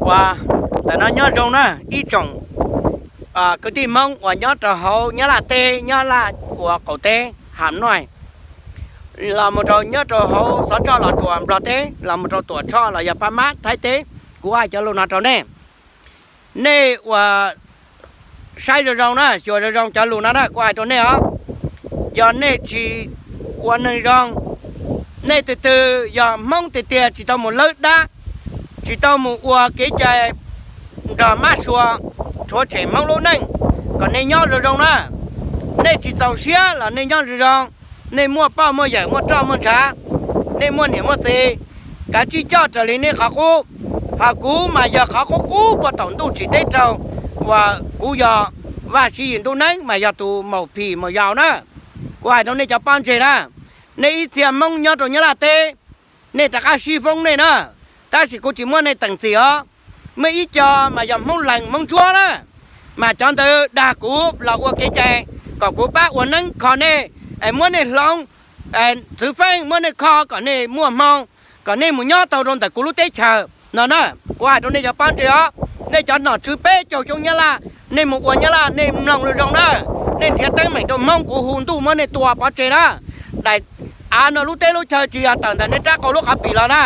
Ua, ntawm no nyob zoo na ib tsoom kwv tij Hmoob uas nyob rau hauv Nyab Laj teb, Nyab Laj ua qaum teb Ham Noij, los mus rau nyob rau hauv Xov Tshoj Los Tsuas Nplog teb, los mus rau Tuam Tshoj los yog Phab Mab Thaib teb. Kuv hais cov lus no rau nej, nej ua saib zoo zoo na, xyuas zoo zoo cov lus no na, kuv hais rau nej os. Yog nej tsis ua neeg zoo, nej tus twg yog Hmoob tiag tiag tsis tau mus lawb dab, tsis tau mus ua kev cai nrog mab sua, rhuav tshem Hmoob lub neej, kom nej nyob zoo zoo na. Nej tsis txaus siab los nej nyob zoo zoo, nej muaj poj muaj yawm muaj roj muaj ntshav, nej muaj niam muaj txiv, kav tsij coj raws li nej qhov qub. Hos kuv mas yog qhov qub qub puag thaum ntuj tsim teb raug, uas kuv yog Vaj Siv Yim Ntuj Neeb mas yog tus maum phim maum yaus na. Kuv hais rau nej cov pob ntseg na, nej ib txhia Hmoob nyob rau Nyab Laj teb, nej rov qab sib foob nej na, tab sis kuv tsis muab nej teem txim os. Muaj ib co mas yog Hmoob Lees Hmoob Ntsuab na, mas cov ntawd dag kuv los ua kev cai kom kuv pab ua neeb kho nej, es muab nej hloov txwv feej, muab nej kho kom nej muaj hmoo, kom nej mus nyob tau rau ntawm kuv lub teb chaws no na. Kuv hais rau nej cov pob ntseg os, nej cov nom tswv peb caug xyoo Nyab Laj, nej mus ua Nyab Laj nej mloog zoo zoo na, nej nrhiav teeb meem rau Hmoob, kuv hu ntuj muab nej tua pov tseg na. Daim av no lub teb lub chaw tsis yog tawm ntawm nej rab qau lub qhov pim los na.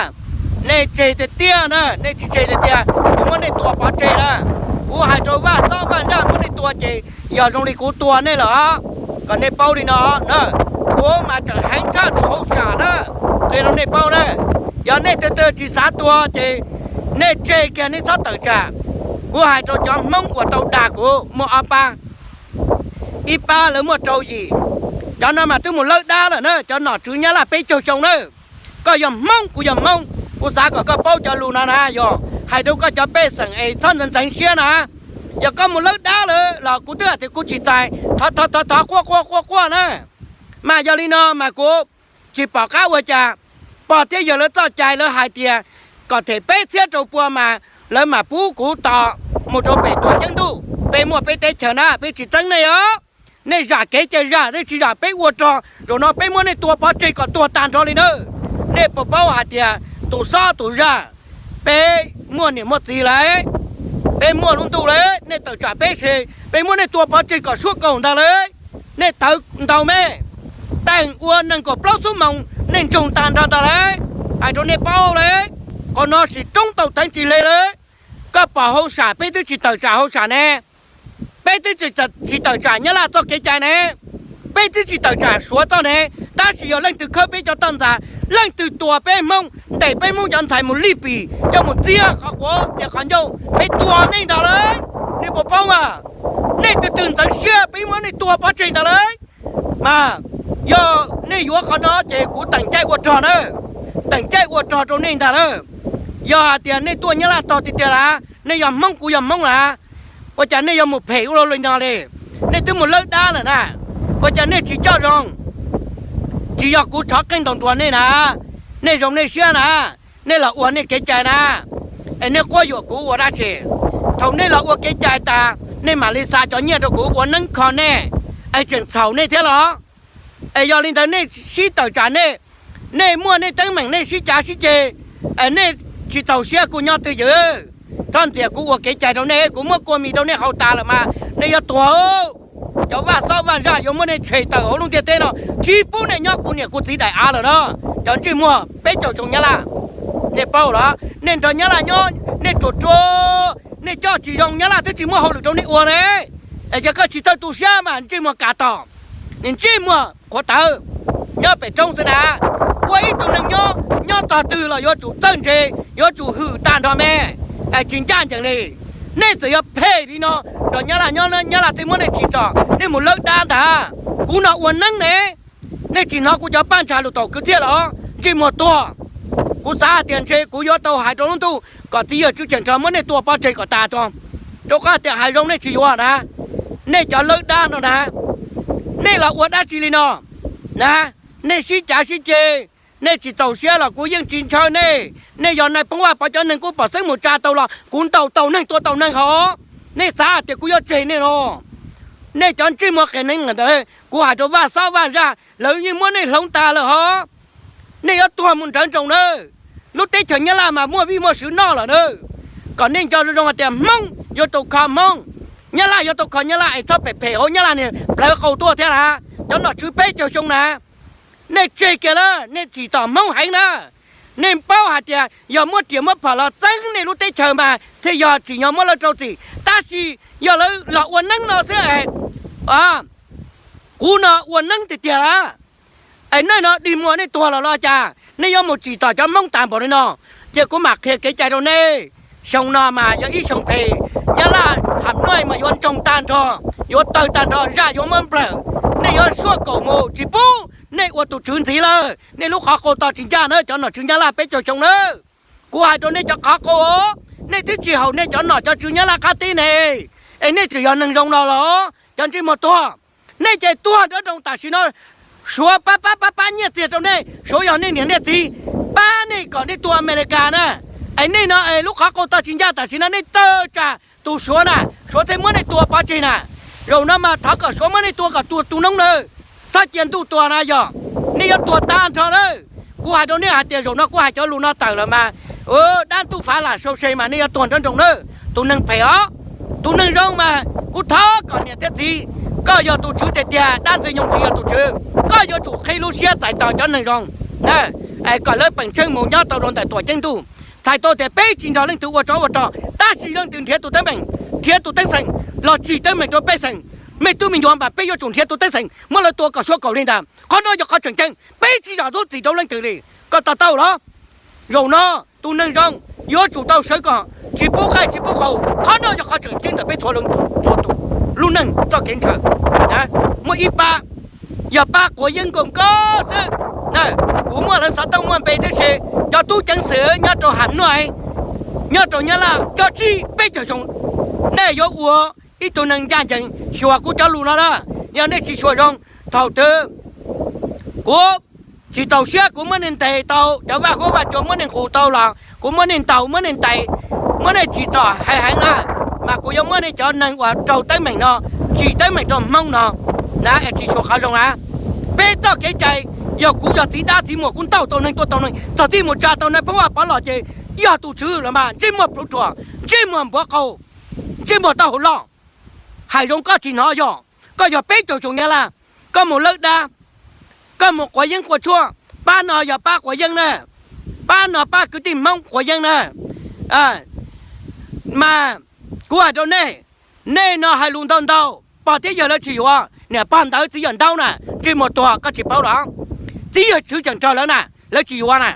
Nej tseg tiag tiag na, nej tsis tseg tiag tiag kuv muab nej tua pov tseg na. Kuv hais rau Vaj Xob Vaj Ntsaj muab nej tua ces yog zoo li kuv tua nej lawm os, kom nej paub li no na. Kuv mas tseem heev tshaj tus hauj sam na, qhia rau nej paub na. Yog nej tus twg tsis xav tuag ces nej tseg kiag, nej txhob tawm tsam. Kuv hais rau cov Hmoob uas tau dag kuv muaj ob pab, ib pab lawv muaj rau yim, cov no mas twb mus lawb dab lawm na, cov nom tswv Nyab Laj peb caug xyoo na. Koj yog Hmoob, kuv yog Hmoob, kuv xav kom koj paub cov lus no na, yog hais rau koj cov pej xeem es txhob ntxeev ntxeev siab na. Yog koj mus lawb dab lawm los kuv twb hais tias kuv tsis txais, thov thov thov thov quaj quaj quaj quaj na. Mas yog li no mas kuv tsis pom qab ua cas. Pog thiab yawg lawv txoj cai lawv hais tias kom them peb txhiab rau pua mas lawv mam pub kuv tos mus rau pem tuam ceeb ntuj. Peb muaj peb teb chaws na, peb tsis txeeb nej os. Nej zam kev cai zam, nej tsis zam peb ua rog, zaum no peb muab nej tua pov tseg kom tuag tag nrho li na. Nej puas paub hais tias tus xob tus zaj, peb muaj niam muaj txiv lawm, peb muaj lub ntuj lawm, nej tawm tsam peb ces peb muab nej tua pov tseg kom suab kaum ntag lawm. Nej tawv ntau me, teem ua nees nkaum plaub xuab moos nej ntsoog tag nrho ntag lawm. Hais rau nej paub lawm, qhov no sim roob tau teev tsis hle lawm. Koj pom hauj sam, peb twb tsis tawm tsam hauj sam ne, peb twb tsis tawm tsam Nyab Laj txoj kev cai ne, peb twb tsis tawm tsam Suav txoj ne, tab sis yog leej twg khawb peb cov toj ntxas, leej twg tua peb Hmoob, ntes peb Hmoob cov ntxhais mus lij pim coj mus txiag qhov quav ces qhov ncauj, peb tua nej ntag lawm. Nej puas paub mas? Nej tus twg ntxeev siab peb muab nej tua pov tseg ntag lawm. Mas yog nej yuav qhov no ces kuv teem caij ua rog na, teem caij ua rog rau nej ntag na. Yog hais tias nej tuaj Nyab Laj tog tiag tiag lawm, nej yog Hmoob kuv yog Hmoob lawm, ua cas nej yuav mus phem ua luaj li no li? Nej twb mus lawb dab lawm na, ua cas nej tsis coj zoo? Tsis yog kuv tshov qeej ntaus nruas nej na, nej zoo nej siab na, nej los ua nej kev cai na, es nej quab yuam kuv ua dab tsi? Thaum nej los ua kev cai tas nej mam li xa cov nyiaj rau kuv ua neeb kho nej, es tseem txhaum nej thiab los? Es yog li ntawd nej sib tawm tsam nej, nej muaj nej teeb meem nej sib cav sib ceg, es nej tsis txaus siab kuv nyob twj ywm. Txhob ntxias kuv ua kev cai rau nej, kuv muab kua mis rau nej haus tas lawm mas nej yuav tuag. Cov vaj xob vaj zaj yuav muab nej tshem tawm hauv lub ntiaj teb no, tsis pub nej nyob kuv niam kuv txiv daim av lawm no. Cov ntsej muag peb caug xyoo Nyab Laj, nej paub los? Nej nrog Nyab Laj nyob nej tsuas tsuas, nej coj tsis zoo, Nyab Laj twb tsis muaj hauj lwm rau nej ua ne. Es yog koj tsis txawj tu siab mas ntsej muag kas tom, ntsej muag qhuav tawv, nyob pem roob xwb na. Ua ib tug neeg nyob, nyob tog twg los yuav tsum txawj ntse, yuav tsum hwm tag nrho me, es tsis ncaj ncees li. Nej txawm yuav phem li no, nrog Nyab Laj nyob Nyab Laj thiaj muab nej tsim txom, nej mus lawb dab ntag. Kuv no ua neeb ne, nej tsis hnov kuv cov paj ntsha lus tom kwv txhiaj los? Ntsej muag tuag. Kuv xav hais tias ntshe kuv yuav tau hais rau lub ntuj kom txiv yawg tswv cheem nrog muab nej tua pov tseg kom tas tso, rau qhov tias hais zoo nej tsis yuav na. Nej cov lawb dab no na, nej los ua dab tsi li no na? Nej sib cav sib ceg, nej tsis txaus siab los kuv yeej tsis ntshaw nej. Nej yog nais phoo vaj pov cov neeg kuj pom xeeb mus tsa tau los kuv ntaus tau neeg tua tau neeg hos. Nej xav hais tias kuv yuav tseg nej los? Nej cov ntsej muag qias neeb ntawd, kuv hais rau vaj xob vaj zaj lawv yeej muab nej hloov tas lawm hos. Nej yuav tuag mus nrawv nroos nawb. Lub teb chaws Nyab Laj mas muaj vij muaj sw noj lawm nawb. kom nej nco zoo zoo hais tias Hmoob yuav tau kho Hmoob, Nyab Laj yuav tau kho Nyab Laj, es txhob phem phem hauv Nyab Laj niag plawv qau tuaj thiab na. Cov nom tswv peb caug xyoo na, nej tseg kiag na, nej tsim txom Hmoob heev na. Nej paub hais tias yog muab riam muab phom los txeeb nej lub teb chaws mas thiaj yog tsim nyog muab lawv rau txim, tab sis yog lawv los ua neeb no xwb es kuv no ua neeb tiag tiag lawm. Es nej no dig muag nej tuag los los cas nej yuav mus tsim txom cov Hmoob tas npaum li no? Ces kuv mam qhia kev cai rau nej. Xyoo no mas yog ib xyoo phem, Nyab Laj Ham Nuj mas yuav ntsoog tag nrho, yuav tawg tag nrho, zaj yuav muab nplawm. Nej yuav suab kaum mus tsis pub nej ua tus tswv ntxiv lawm, nej lub qhov qau tog tsis ncaj na cov nom tswv Nyab Laj peb caug xyoo na. Kuv hais rau nej cov qhov qau, nej twb tsis haum nej cov nom cov tswv Nyab Laj qab teb ne, es nej tseem yog neeg zoo no los cov ntsej muag tuag. Nej ces tuag nrov nroo tam sim no, Suav pab pab pab pab nyiaj txiag rau nej, Suav yog nej niam nej txiv pab nej kom nej tua Amelikas na. Es nej no es lub qhov qau tog tsis ncaj tam sim no nej tawg tsam tus Suav na, Suav thiaj muab nej tua pov tseg na. Zaum no mas thov kom Suav muab nej tua kom tuag tu noob na, txhob cia ntuj tua na yog nej yuav tuag tag nrho na. Kuv hais rau nej hais tias zaum no kuv hais cov lus no tawm lawm mas dab ntuj fav lam sau se mas nej yuav tuag nrov nroo na. Tus neeg phem os, tus neeg zoo mas kuv thov kom niam thiab txiv, koj yog tus tswv tiag tiag, dab ntxwg nyoog tsis yog tus tswv, koj yuav tsum qhib lub siab txais tos cov neeg zoo na, kom lawv peem tsheej mus nyob tau rau ntawm tuam ceeb ntuj. Txhais tau tias peb tsis nrog leej twg ua tsov ua rog, tab sis leej twg nrhiav tus teeb meem, nrhiav tus teeb xeem los tsim teeb meem rau pej xeem, me tub me nyuam mas peb yuav tsum nrhiav tus teeb xeem muab lawv tua kom suab kaum li ntag. Qhov no yog qhov tseem ceeb, peb tsis zam lub txim rau leej twg li. Koj to taub los? Zaum no tus neeg zoo yuav tsum tau sawv kom tsis pub qaij tsis pub qaug. Qhov no yog qhov tseem ceeb ntawm peb txhua leej txhua tus lub neej txoj kev ntshaw. Muaj ib pab, yog pab quav yeeb nkaus nkaus xwb. Kuv muaj lawv xov tooj muaj npe thiab se, cov tub ceev xwm nyob rau Ham Nuj, nyob rau Nyab Laj cov tsib peb caug xyoo, nej yuav ua ib tug neeg ncaj ncees xyuas kuv cov lus no na. Yog nej tsis xyuas zoo, thaum twg kuv tsis txaus siab kuv muab nej ntes tau, cov vaj huab vaj cua muab nej nqus tau los kuv muab nej ntaus muab nej ntes, muab nej tsim txom heev heev na, mas kuv yuav muab nej cov neeg uas raug teeb meem no tsim teeb meem rau Hmoob no na. Es tsis xyuas qhov zoo na. Peb txoj kev cai, yog kuv yog txiv dab txiv muam kuv ntaus tau neeg tua tau neeg txog txij mus tsa tau neeg poob vaj pov los ces yog tus tswv los mas ntsej muag pluv ruam, ntsej muag npuav qau, ntsej muag taub hau loj. Hais zoo koj tsis hnov yog, koj yog peb caug xyoo Nyab Laj, koj mus lawb dab, koj mus quav yeeb quav tshuaj, pab no yog pab quav yeeb na, pab no pab kwv tij Hmoob quav yeeb na. Mas kuv hais rau nej, nej no hais lus ntau ntau, pog thiab yawg lawv tsis yuav, niam pog ntawd txiv yawg ntaub na, ntsej muag tuag koj tsis paub los? Txiv yawg tswv tseem rog lawv na, lawv tsis yuav na.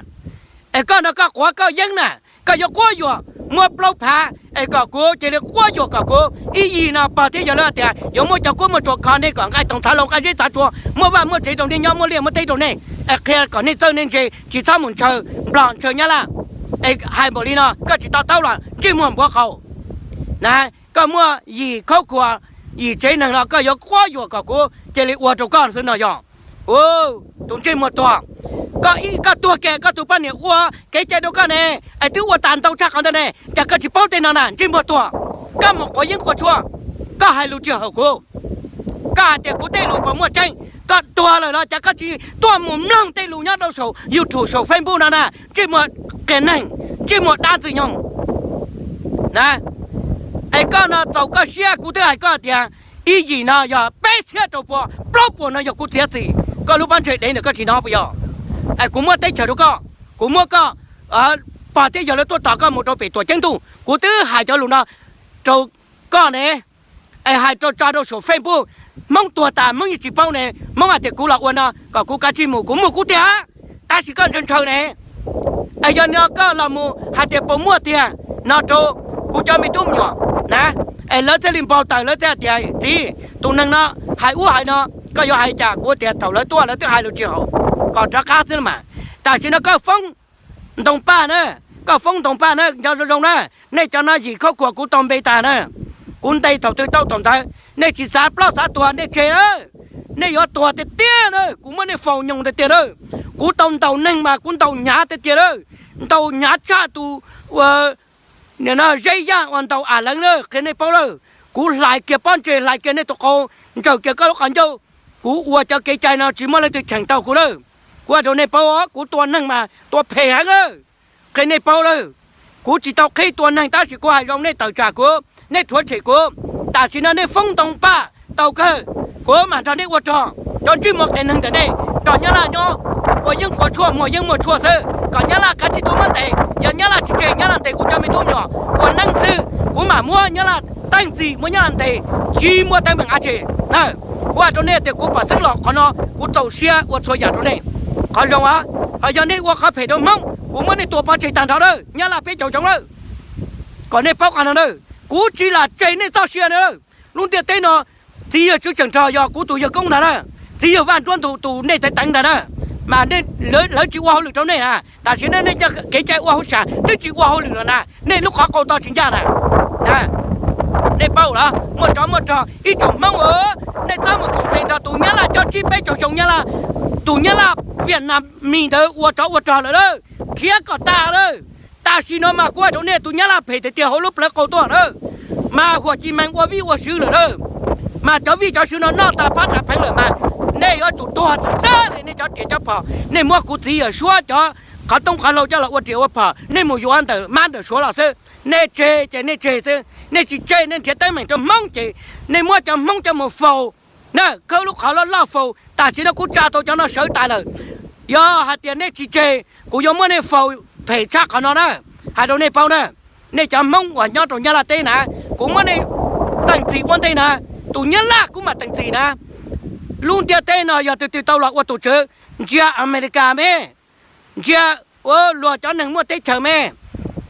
Es koj no koj quav koj yeeb na, koj yuav quab yuam muab plaub phav es kom kuv cia li quab yuam kom kuv ib yig no pog thiab yawg lawv tias yuav muab cov kuab muaj tsuas kho nej kom nqaij toog txhav laus nqaij zeb txhav tsua, muaj vaj muaj tsev rau nej nyob, muaj liaj muaj teb rau nej, es qhia kom nej txawj nej ntse tsis txhob mus ntshaw Nplog ntshaw Nyab Laj. Es hais npaum li no koj tsis to taub los ntsej muag npuav qau na. Koj muaj yim khaub khuas, yim tsev neeg los koj yuav quab yuam kom kuv cia li ua rau koj xwb no yog. Tus ntsej muag tuag, koj ib koj tuag kiag koj tus poj niam ua kev cai rau koj ne, es twb ua tas ntau tshaj qhov ntawd ne, cas koj tsis paub tej no na ntsej muag tuag? Koj mus quav yeeb quav tshuaj, koj hais lus tsis haum kuv. Koj hais tias kuv tej lus puas muaj tseeb? Koj tuag lawm los cas koj tsis tuaj mus mloog tej lus nyob rau saum YouTube saum Facebook no na, ntsej muag qias neeg, ntsej muag dab ntxwg nyoog. Es koj no txaus koj siab, kuv twb hais koj tias ib yim no yog peb txhiab rau pua, plaub puas no yog kuv txiav txim, koj lub pob ntseg dev ntawm koj tsis hnov puas yog? Es kuv muab teb chaws rau koj, kuv muab koj pog thiab yawg lawv tuaj tos koj mus rau pem tuam ceeb ntuj, kuv twb hais cov lus no rau koj ne. Es hais rau tso rau saum Facebook, Hmoob tuag tas Hmoob yeej tsis paub ne, Hmoob hais tias kuv los ua no kom kuv kav tsij mus, kuv mus kuv tiag, tab sis koj ntshaw ntshaw ne. Es yog no koj los mus hais tias puas muaj tiag no rau kuv cov me tub me nyuam na, es lawv thiaj li npau taws, lawv thiaj tias txiv, tus neeg no hais ub hais no, koj yuav hais cas? Kuv tias thaum lawv tuaj lawv twb hais lus tsis haum, kom rov qab xwb mas. Tam sim no koj foob Ntoo Paj na, koj foob Ntoo Paj na, nco zoo zoo na, nej cov no yim khaub khuas kuv tau npe tas na, kuv ntes thaum twg tau thaum ntawd, nej tsis xav plaub xav tuag nej tseg na, nej yuav tuag tiag tiag na, kuv muab nej faus nyoos tiag tiag na. Kuv tau ntaus neeg mas kuv ntaus hnyav tiag tiag na, ntaus hnyav tshaj tus ua zeb yaj uas ntaus a leev na, qhia nej paub na. Kuv hlais kiag pob ntseg, hlais kiag nej tus qau, ntsaws kiag koj lub qhov ncauj. Kuv ua cov kev cai no tsis muaj leej twg cheem tau kuv na. Kuv hais rau nej paub, kuv tua neeg mas tua phem heev na, qhia nej paub na. Kuv tsis tau qhib tua neeg tab sis kuv hais zoo nej tawm tsam kuv, nej rhuav tshem kuv. Tam sim no nej foob ntoo paj tau kawg, kuv mam nrog nej ua rog. Cov ntsej muag qias neeg ntawm nej nrog Nyab Laj nyob, quav yeeb quav tshuaj muag yeeb muag tshuaj xwb kom Nyab Laj kav tsij tuaj muab ntes. Yog Nyab Laj tsis tseg, Nyab Laj ntes kuv cov me tub me nyuam ua neeb xwb, kuv mam muab Nyab Laj teej txim, muab Nyab Laj ntes, tsis muaj teeb meem dab tsi na. Kuv hais rau nej tias kuv pom xeeb los qhov no kuv txaus siab ua txhua yam rau nej. Qhov zoo, ho yog nej ua qhov phem rau Hmoob kuv muab nej tua pov tseg tag nrho lawm, Nyab Laj peb caug xyoo lawm. Kom nej paub qhov no na, kuv tsis lam tseg nej txoj sia na. Lub ntiaj teb no txiv yawg Tswv Tseem Rog yog kuv tus yawg koob ntag na, txiv yawg Vaj Nruab Ntu tus nej teev teev ntag na, mas lawv tsis ua hauj lwm rau nej na. Tam sim no nej cov kev cai ua hauj sam twb tsis ua hauj lwm lawm na, nej lub qhov qau to tsis ncaj na. Nej paub los, muaj tsov muaj rog ib tsoom Hmoob, nej txhob mus koom tes nrog tus Nyab Laj cov tsib peb caug xyoo Nyab Laj, tus Nyab Laj Viaj Nam mis ntawd ua tsov ua rog lawm lawm, khiav kom tas lawm. Tam sim no mas kuv hais rau nej, tus Nyab Laj phem tiag tiag hauv lub plawv qau tuaj lawm, mas huam ci mees ua vij ua sw lawm lawm, mas cov vij cov sw no noj tas phab tas pheev lawm mas nej yuav tsum tuag txhij txhab li nej cov riam cov phom. Nej muab kuv txiv yawm Suav cov qhov toob qhov hlau coj los ua riam ua phom, nej mus yuav ntawm mab ntawm suav los xwb. Nej tseg ces nej tseg xwb, nej tsis tseg nej nrhiav teeb meem rau Hmoob ces nej muab cov Hmoob coj mus faus na, khawb lub qhov loj loj faus. Tam sim no kuv tsa tau cov no sawv tas lawm. Yog hais tias nej tsis tseg, kuv yuav muab nej faus phem tshaj qhov no na. Hais rau nej paub na, nej cov Hmoob uas nyob rau Nyab Laj teb na, kuv muab nej teem txim ua ntej na, tus Nyab Laj kuv mam teem txim na. Lub ntiaj teb no yog tus twg tau los ua tus tswv, ntsia Amelikas me, ntsia luag cov neeg muaj teb chaws me,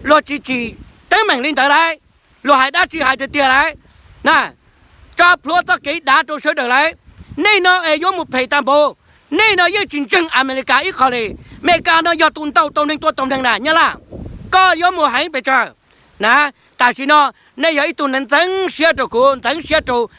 luag tsis tsim teeb meem li ntawd lauj, luag hais dab tsi hais tiag tiag lauj na. Tso plhuav txoj kev dav rau sawv daws lauj. Nej no es yuav mus phem tag npaum, nej no yeej tsis ntseeg Amelikas ib qho li. Amelikas no yog tus ntaus tau neeg tua tau neeg na Nyab Laj, koj yuav mus heev pes tsawg na. Tam sim no nej yog ib tug neeg ntxeev siab rau kuv, ntxeev siab rau